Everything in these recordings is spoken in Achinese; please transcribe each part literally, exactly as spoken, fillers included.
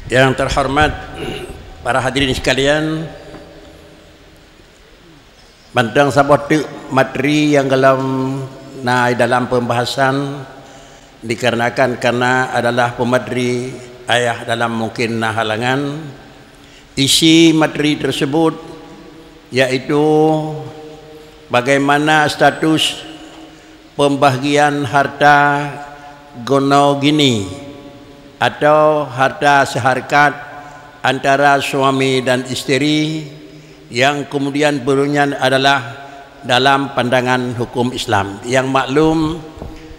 Yang terhormat para hadirin sekalian, mantong saboh teuk materi nyang golom na dalam pembahasan, dikarenakan karena adalah pemateri ayah dalam mungkin na halangan. Isi materi tersebut yaitu bagaimana status pembagian harta gonogini atau harta seharkat antara suami dan isteri, yang kemudian berunyan adalah dalam pandangan hukum Islam. Yang maklum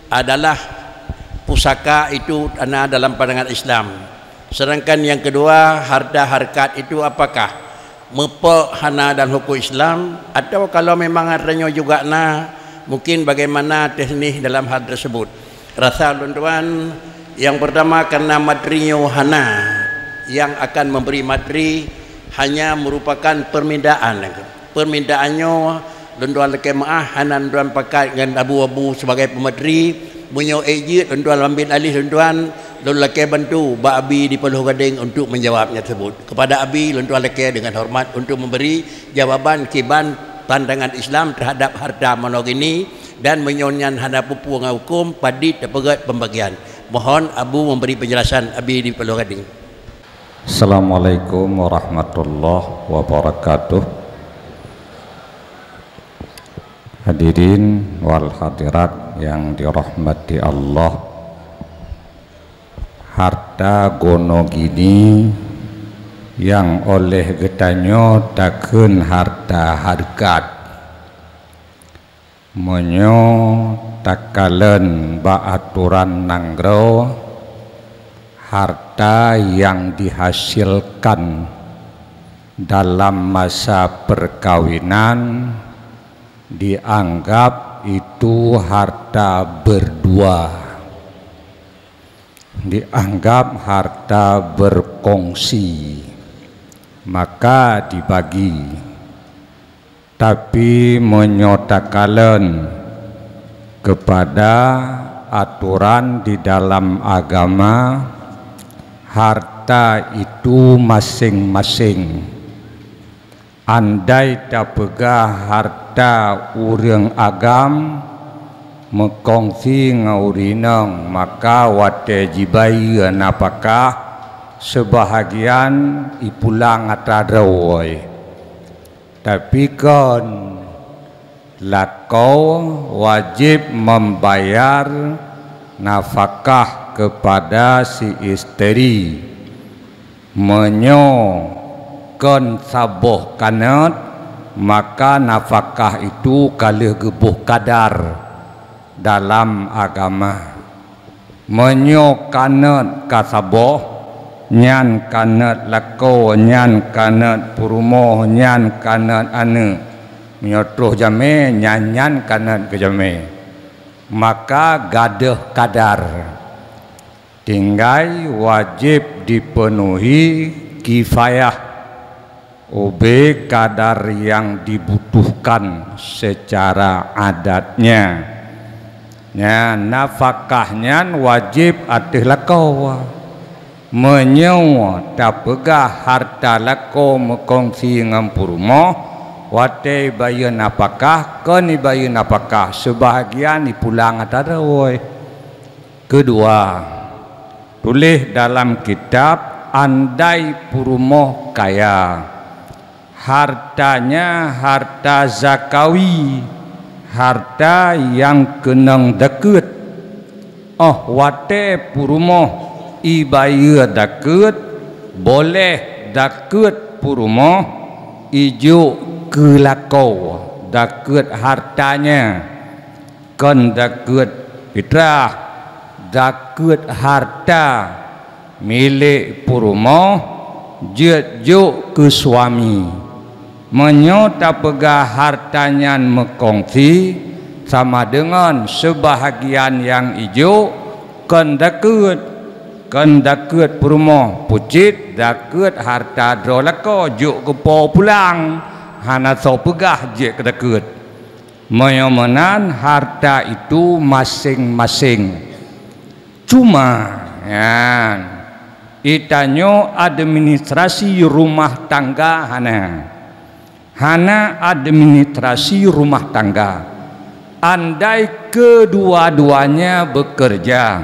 adalah pusaka itu hana dalam pandangan Islam. Sedangkan yang kedua, harta harkat itu apakah meupok hana dalam hukum Islam, atau kalau memang harta nyoe juga na, mungkin bagaimana teknis dalam hal tersebut. Rasa ulôn tuan, yang pertama karena materi nyoe hana yang akan memberi materi, hanya merupakan permintaan. Permintaan nyoe lôn tuan lakée meuáh hana lôn tuan pakat ngon abu-abu sebagai pemateri. Meunyoe ék jeuet lôn tuan ambil alih lôn tuan, lôn lakée bantu bak Abi di Paloh Gadeng untuk menjawab nyang tersebut. Kepada Abi lôn tuan lakée dengan hormat untuk memberi jawaban kiban pandangan Islam terhadap harta monogini, dan meunyoe nyan hana pupu ngon hukum, padit tapeugét pembagian. Mohon Abu memberi penjelasan, Abi di Paloh Gadeng. Assalamualaikum warahmatullahi wabarakatuh. Hadirin wal hadirat yang dirahmati Allah. Harta gonogini nyang oleh geutanyoe takheun harta harkat. Meunyoe takalon bak atoran nanggroe, harta nyang dihasilkan dalam masa perkawinan dianggap itu harta berdua, dianggap harta berkongsi, maka dibagi. Tapi meunyoe takalon kepada atoran di dalam agama, harta itu masing-masing. Andai tapeugah harta ureuëng agam meukongsi ngon ureuëng inong, maka watée jibayeue nafakah, seubahagian ipulang atra droe. Tapi kon, lakoe wajéb membayar nafakah kepada si isteri. Meunyoe kon saboh kanot, maka nafakah itu ka lheueh geuboh kadar dalam agama. Meunyoe kanot ka saboh, nyan kanot lakoe, nyan kanot peurumoh, nyan kanot aneuëk. Meunyoe troh jamé, nyan, nyan kanot keu jamé. Maka gadôh kadar. Tinggai wajéb dipeunuhi kifayah ubé kadar nyang dibutuhkan seucara adatnya. Nyan, nafakah nyan wajéb ateueh lakoe. Meunyoe tapeugah harta lakoe meukongsi ngon peurumoh, watée ibayeue nafakah, kon ibayeue nafakah, seubahagian ipulang atra droe. Keudua, tuléh dalam kitab, andai peurumoh kaya, hartanya harta zakawi, harta nyang keunong dakeuet. Óh watée peurumoh ibayeue dakeuet, boleh dakeuet peurumoh ijok keu lakoe dakeuet hartanya. Kon dakeuet fitrah, dakeuet harta milék peurumoh jeuet jok keu suami. Meunyoe tapeugah harta nyan meukongsi, sama deungon seubahagian nyang ijok kon dakeuet, kon dakeuet peurumoh, pucit dakeuet harta droe lakoe jok keu po pulang, hana soe peugah jeuet keu dakeuet. Meunyoe meunan, harta itu masing-masing. Cuma, nyan, Geutanyoe administrasi rumah tangga hana. Hana administrasi rumah tangga. Andai kedua-duanya bekerja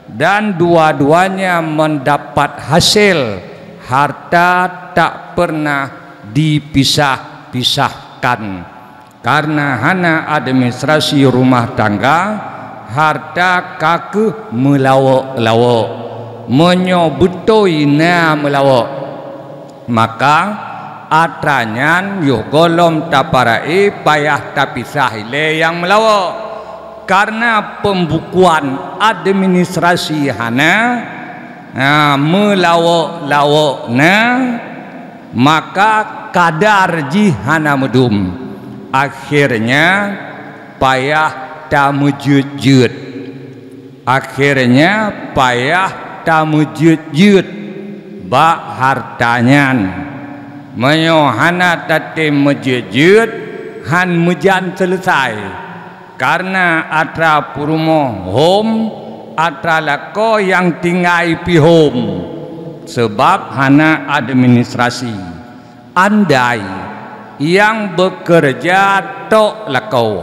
dan dua-duanya mendapat hasil, harta tak pernah dipisah-pisahkan. Karena hana administrasi rumah tangga, harta ka kheueh meulawok-lawok. Meunyoe beutôi na meulawok, maka atra nyan yoh gohlom taparae payah tapisah ilée nyang meulawok. Karena pembukuan administrasi hana, na meulawok-lawok na, maka kadar jih hana meudum. Akhirnya payah tameujeuet-jeuet. Akhirnya payah tameujeuet-jeuet bak harta nyan. Meunyoe hana tatem meujeuet-jeuet, han meujan seuleusai. Karena atra peurumoh hom, atra lakoe nyang tinggai pih hom, seubab hana administrasi. Andai nyang beukeureuja tok lakoe,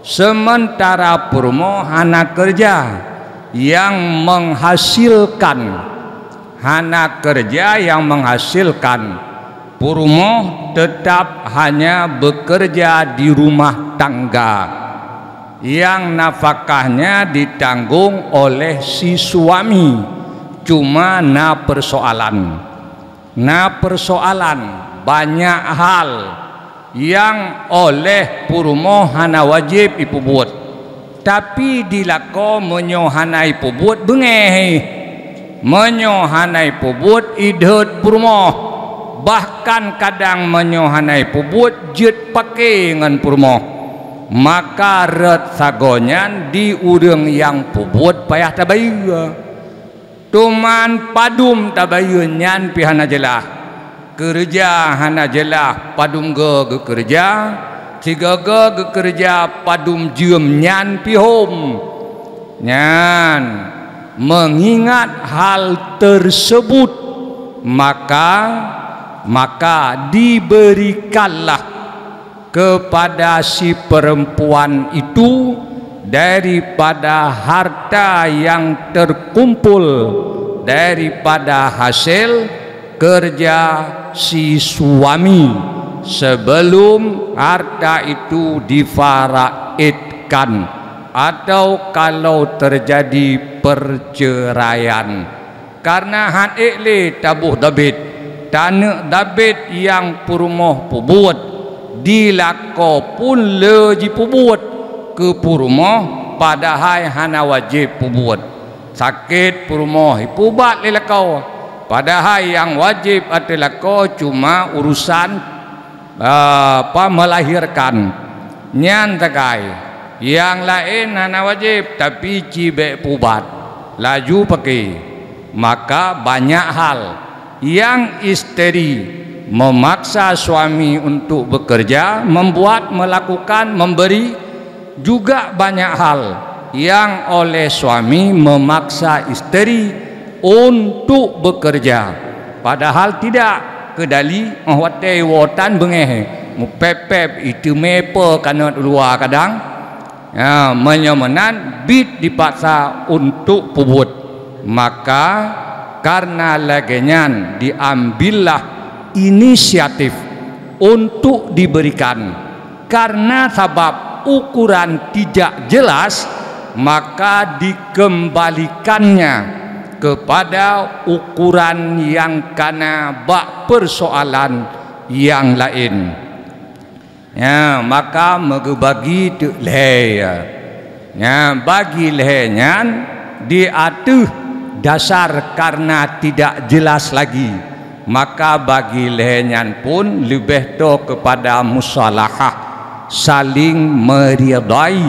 seumeuntara peurumoh hana keureuja nyang menghasilkan, hana keureuja nyang menghasilkan, peurumoh teutap hanya beukeureuja di rumah tangga, nyang nafakahnya ditanggong oleh si suami. Cuma na peusoalan. Na peusoalan, banyak hal nyang oleh peurumoh hana wajéb ipeubuet, tapi di lakoe meunyoe hana ipeubuet beungéh. Meunyoe hana ipeubuet idhôt peurumoh, bahkan kadang meunyoe hana ipeubuet jeuet paké ngon peurumoh, maka rot sagoe nyan di ureuëng nyang peubuet payah tabayeue. Teuma padum tabayeue nyan pih hana jeulaih. Keureuja hana jeulaih padum goe geukeureuja, sigoe-goe geukeureuja padum jeuem nyan pih hom. Nyan, meungingat hal teurseubut, maka, maka diberikanlah kepada si perempuan itu daripada harta yang terkumpul daripada hasil kerja si suami, sebelum harta itu difaraidkan atau kalau terjadi perceraian. Kareuna han ék lé taboh dabet, taneuk dabet nyang peurumoh peubuet, di lakoe pun le jipeubuet keu peurumoh, padahai hana wajéb peubuet. Sakét peurumoh ipeuubat lé lakoe, padahai nyang wajéb ateueh lakoe cuma urusan ah, apa, melahirkan. Nyan sagai. Nyang laén hana wajéb, tapi ci bék peuubat, laju paké. Maka banyak hal nyang isteri memaksa suami untuk bekerja, membuat, melakukan, memberi, juga banyak hal nyang oleh suami memaksa isteri untuk bekerja, padahal tidak. Keudali óh watée woe tan beungéh, meupép-pép, iteumé peue kanot u luwa kadang. Ya, meunyoe meunan, bit dipaksa untuk peubuet. Maka, karena lagée nyan, diambillah inisiatif untuk diberikan. Karena sabab ukuran tidak jelas, maka dikembalikannya kepada ukuran yang kana bak persoalan yang lain. Ya, maka meugeubagi teuk lhée, ya. Nya, bagi lhée nyan di ateueh dasar karena tidak jelas lagi, maka bagi lhée nyan pun leubeh toe keupada musalahah, saling meridai.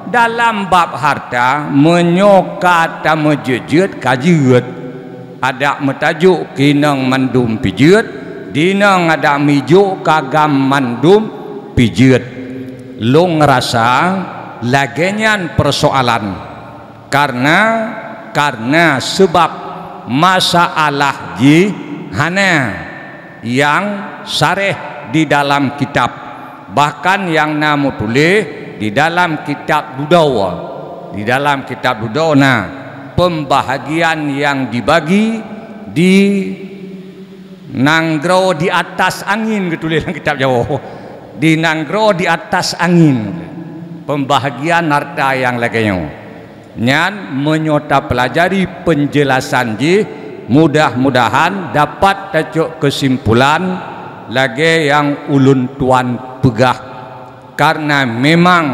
Dalam bab harta, meunyoe ka tameujeuet-jeuet ka jeuet, adak meutajok keu inong mandum pih jeuet, di inong adak meujok keu agam mandum pih jeuet. Lôn rasa lagée nyan peusoalan, karena, karena seubab Masalah jih hana nyang sareh di dalam kitab, bahkan nyang na meutuléh di dalam kitab dudoe. Di dalam kitab dudoe na pembahagian nyang dibagi di nanggroe di atas angin, geutuléh lam kitab Jawoe. Di nanggroe di atas angin, pembahagian harta nyang lagée nyoe. Nyan meunyoe tapeulajari peunjeulasan jih, mudah-mudahan dapat tacok keusimpulan lagée nyang ulôn tuan peugah. Karena memang,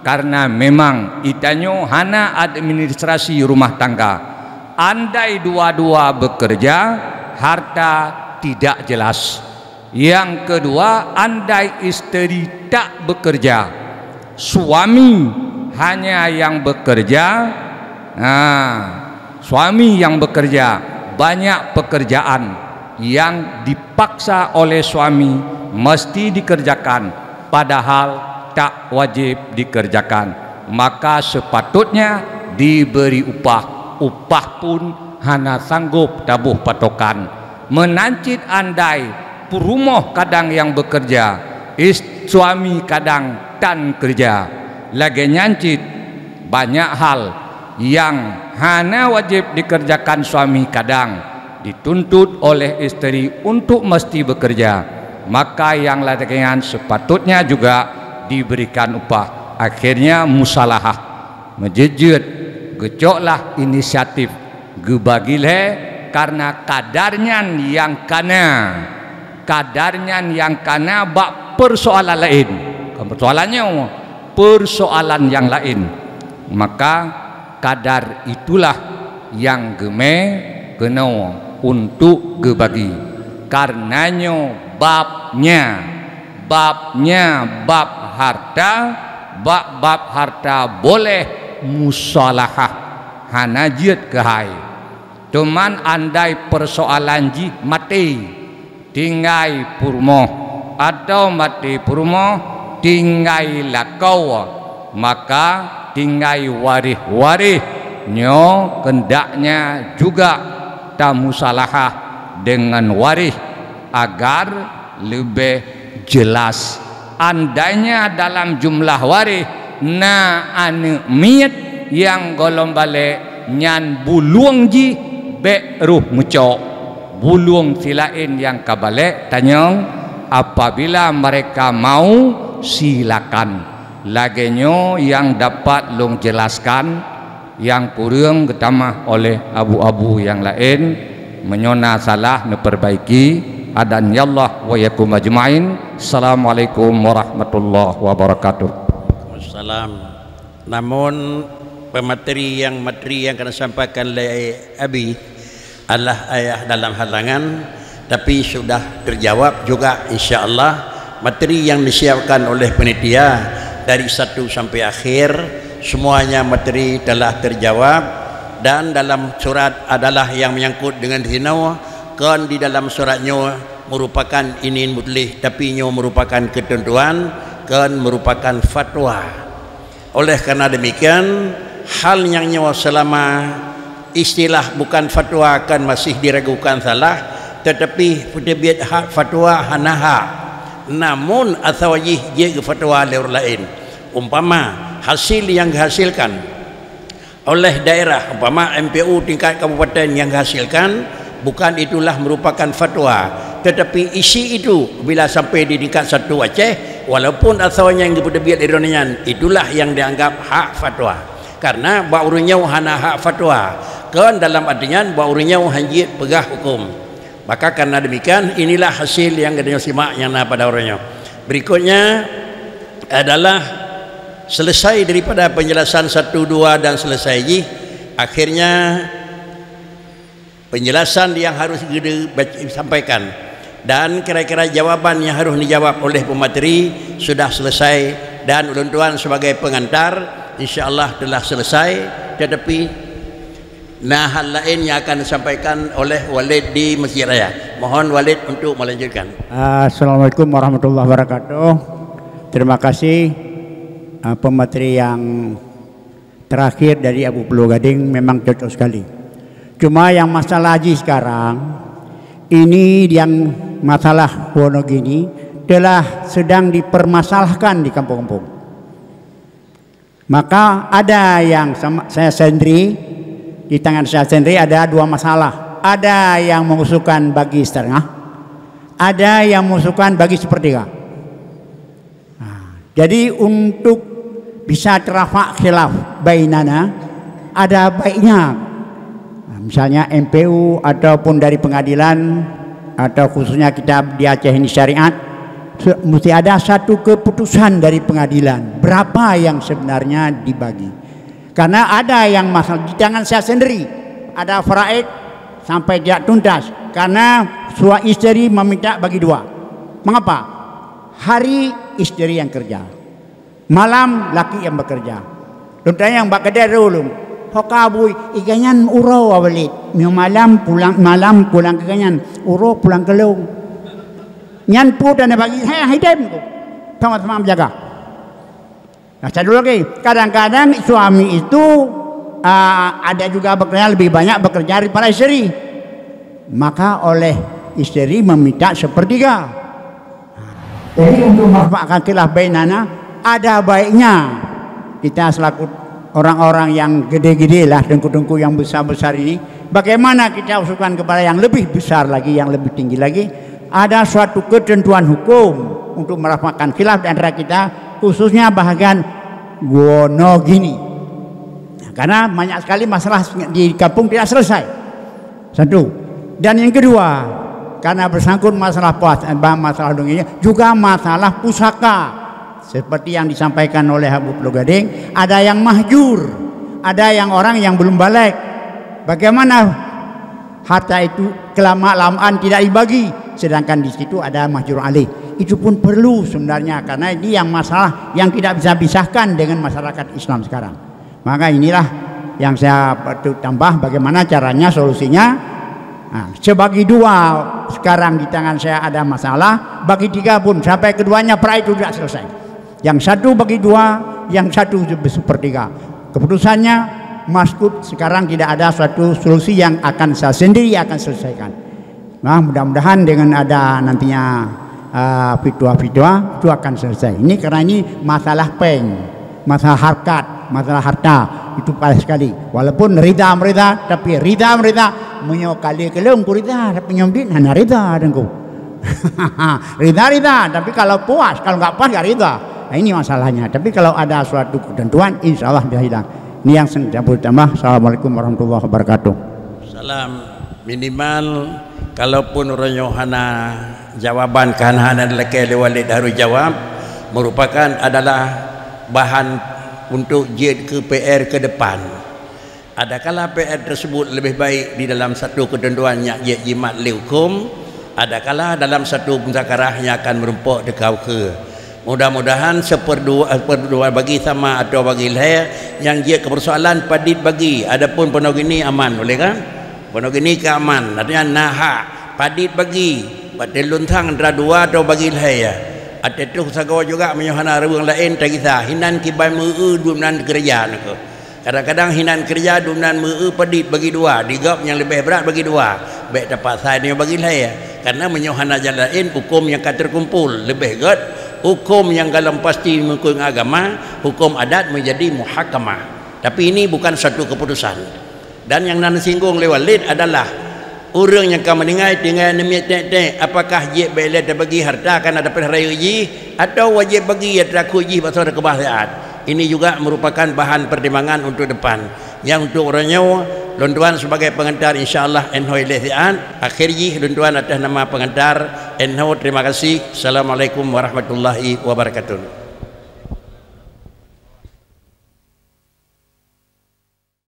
karena memang geutanyoe hana administrasi rumah tangga. Andai dua-dua bekerja, harta tidak jelas. Yang kedua, andai isteri tak bekerja, suami hanya yang bekerja, nah, suami yang bekerja, banyak pekerjaan yang dipaksa oleh suami mesti dikerjakan, padahal tak wajib dikerjakan, maka sepatutnya diberi upah. Upah pun hana sanggup taboh patokan. Meunan cit andai peurumoh kadang nyang bekerja, is-, suami kadang tan kerja. Lagée nyan cit banyak hal nyang hana wajéb dikerjakan suami kadang dituntut oleh isteri untuk mesti bekerja, maka nyang lagée nyan sepatutnya juga diberikan upah. Akhirnya musalahah, meujeuet-jeuet, geucoklah inisiatif, geubagi lhée karena kadar nyan nyang kana. Kadar nyan nyang kana bak peusoalan laén. Kon peusoalan nyoe, peusoalan nyang laén. Maka kadar itulah nyang geumé keunoe untuk geubagi. Kareuna nyoe babnya, babnya bab harta, bab-bab harta boleh musalahah, hana jeuet keuhai. Teuma andai peusoalan jih maté, tinggai peurumoh, atawa maté peurumoh, tinggai lakoe, maka tinggai waréh-waréh nyoe keundaknya juga tamusalahah deungon waréh agar leubeh jeulaih. Andainya dalam jumlah waréh na aneuëk miet nyang gohlom balek, nyan bulueng jih bék roh meucok. Bulueng silaén nyang ka balek tanyong, apabila mereka mau, silakan. Lagée nyoe nyang dapat lôn jeulaskan, nyang kureueng geutamah oleh abu-abu nyang laén. Meunyoe na salah, neupeurbaiki. Hadanallah wa iyyakum ajmain. Assalamualaikum warahmatullahi wabarakatuh. Waalaikumsalam. Namun, pemateri nyang, materi nyang ka neusampaikan lé Abi adalah ayah dalam halangan, tapi sudah terjawab juga, insya Allah. Materi yang disiapkan oleh panitia dari satu sampai akhir, semuanya materi telah terjawab, dan dalam surat adalah yang menyangkut dengan sinoe, kon di dalam surat nyoe merupakan inin mutlih, tapi nyoe merupakan ketentuan, kon merupakan fatwa. Oleh karena demikian, hal nyang nyoe selama istilah bukan fatwa kan masih diragukan salah, tetapi peuteubiet hak fatwa hana hak. Namun, atawa jih jeuet geufatwa lé ureuëng laén. Umpama, hasil nyang geuhasilkan oleh daerah, umpama M P U tingkat kabupaten nyang geuhasilkan, bukan itulah merupakan fatwa, tetapi isi itu bila sampai di tingkat satu Aceh, walaupun asoe nyang geupeuteubiet di droeneuh nyan, itulah yang dianggap hak fatwa. Karena bak ureuëng nyoe hana hak fatwa, kon dalam arti nyan bak ureuëng nyoe hana jeuet peugah huköm. Maka karena demikian, inilah hasil yang geutanyoe simak nyang na pada uroe nyoe. Berikutnya adalah selesai daripada penjelasan satu, dua dan selesai jih. Akhirnya penjelasan yang harus geude-, bac-, sampaikan dan kira-kira jawaban yang harus dijawab oleh pemateri sudah selesai, dan ulôn tuan sebagai pengantar, insya Allah telah selesai, tetapi na hal laén yang akan disampaikan oleh Walid di Masjid Raya. Mohon Walid untuk melanjutkan. Assalamualaikum warahmatullahi wabarakatuh. Terima kasih, ah, pemateri yang terakhir dari Abu Pulo Gading, memang cocok sekali. Cuma yang masalah jih sekarang, ini yang masalah Wonogiri telah sedang dipermasalahkan di kampung-kampung. Maka ada yang sama, saya sendiri, di tangan saya sendiri ada dua masalah. Ada yang mengusulkan bagi setengah, ada yang mengusulkan bagi sepertiga. Nah, jadi untuk bisa terafak khilaf bainana, ada baiknya, nah, misalnya M P U ataupun dari pengadilan, atau khususnya kita di Aceh ini syariat, se-, mesti ada satu keputusan dari pengadilan berapa yang sebenarnya dibagi. Karena ada yang masalah di tangan saya sendiri, ada faraid sampai tidak tuntas karena suami isteri meminta bagi dua. Mengapa? Hari isteri yang kerja, malam laki yang bekerja. Lôn tanyong bak keudè ulôn, "Ho ka bui, iganyan uroe Walid, nyoe malam pulang, malam pulang keu ganyan, uroe pulang keu lôn." Nyan peue dan bagi, "Hai, hai dem," sama-sama menjaga. Nah, satu lagi, kadang-kadang suami itu, ah, ada juga bekerja, lebih banyak bekerja daripada isteri. Maka oleh isteri meminta sepertiga. Jadi untuk mafakkan khilaf bainana, ada baiknya kita selaku orang-orang yang gede-gede lah, teungku-teungku yang besar-besar ini, bagaimana kita usulkan kepada yang lebih besar lagi, yang lebih tinggi lagi, ada suatu ketentuan hukum untuk merapatkan khilaf di antara kita, khususnya bahagian Wonogiri. Karena banyak sekali masalah di kampung tidak selesai. Satu. Dan yang kedua, karena bersangkut masalah puas-, masalah dunia, juga masalah pusaka. Seperti yang disampaikan oleh Abu Pulo Gading, ada yang mahjur, ada yang orang yang belum balik. Bagaimana harta itu kelama-lamaan tidak dibagi, sedangkan di situ ada mahjur alih. Itu pun perlu sebenarnya, karena ini yang masalah yang tidak bisa pisahkan dengan masyarakat Islam sekarang. Maka inilah yang saya patut tambah, bagaimana caranya, solusinya. Nah, sebagi dua sekarang di tangan saya ada masalah, bagi tiga pun sampai keduanya perkara itu tidak selesai. Yang satu bagi dua, yang satu sepertiga. Keputusannya, maskut sekarang tidak ada suatu solusi yang akan saya sendiri akan selesaikan. Nah, mudah-mudahan dengan ada nantinya, ah, fitwa-fitwa, itu akan selesai. Ini karena ini masalah peng, masalah harkat, masalah harta, itu parah sekali. Walaupun rida merida, tapi rida merida, meunyoe kali kelong ku rida, tapi nyoe dit hana rida, Teungku. Rida-rida, tapi kalau puas, kalau nggak puas nggak rida. Nah, ini masalahnya. Tapi kalau ada suatu ketentuan, insya Allah bisa hilang. Ini yang saya tambah. Assalamualaikum warahmatullahi wabarakatuh. Salam. Minimal, kalaupun uroe nyoe hana jawaban, ka hana, hana lakée lé Walid harus jawab, merupakan adalah bahan untuk jeuet keu P R ke depan. Adakala P R tersebut lebih baik di dalam satu ketentuan nyang jeuet jimat lé hukum, adakala dalam satu muzakarah nyang akan meurumpok teuka ukeue. Mudah-mudahan seuperdua, seuperdua bagi sama atawa bagi lhée nyang jeuet keu peusoalan padit bagi, adapun Wonogiri aman, boleh kan? Wonogiri ka aman, artinya na hak padit bagi, bak teuleuntang antara dua atawa bagi lhée. Ateueh teuh sagoe juga meunyoe hana ureuëng laén tagisa, hinan kiban meu-eu dum nan keureuja nyoe. Kadang-kadang hinan keureuja dum nan meu-eu padit bagi dua, di gob nyang leubeh brat bagi dua, bék tapaksa nyoe bagi lhée. Karena meunyoe hana jalan laén, hukum nyang ka teukumpul leubeh gét, hukum nyang golom pasti meukeue agama, hukum adat menjadi muhakamah. Tapi ini bukan satu keputusan. Dan nyang na neusinggung lé Walid adalah ureuëng nyang ka meuninggai tinggai neumiet ték-ték, apakah jeuet bék lé tabagi harta kana dapet rayeuk jih, atawa wajéb bagi nyang teurakot jih bak saudara keubah siat? Ini juga merupakan bahan pertimbangan untuk depan. Nyang untuk uroe nyoe, lôn tuan sebagai pengantar, insya Allah, enhoi lé siat. Akhir jih, lôn tuan atas nama pengantar, enhoi, terima kasih. Assalamualaikum warahmatullahi wabarakatuh.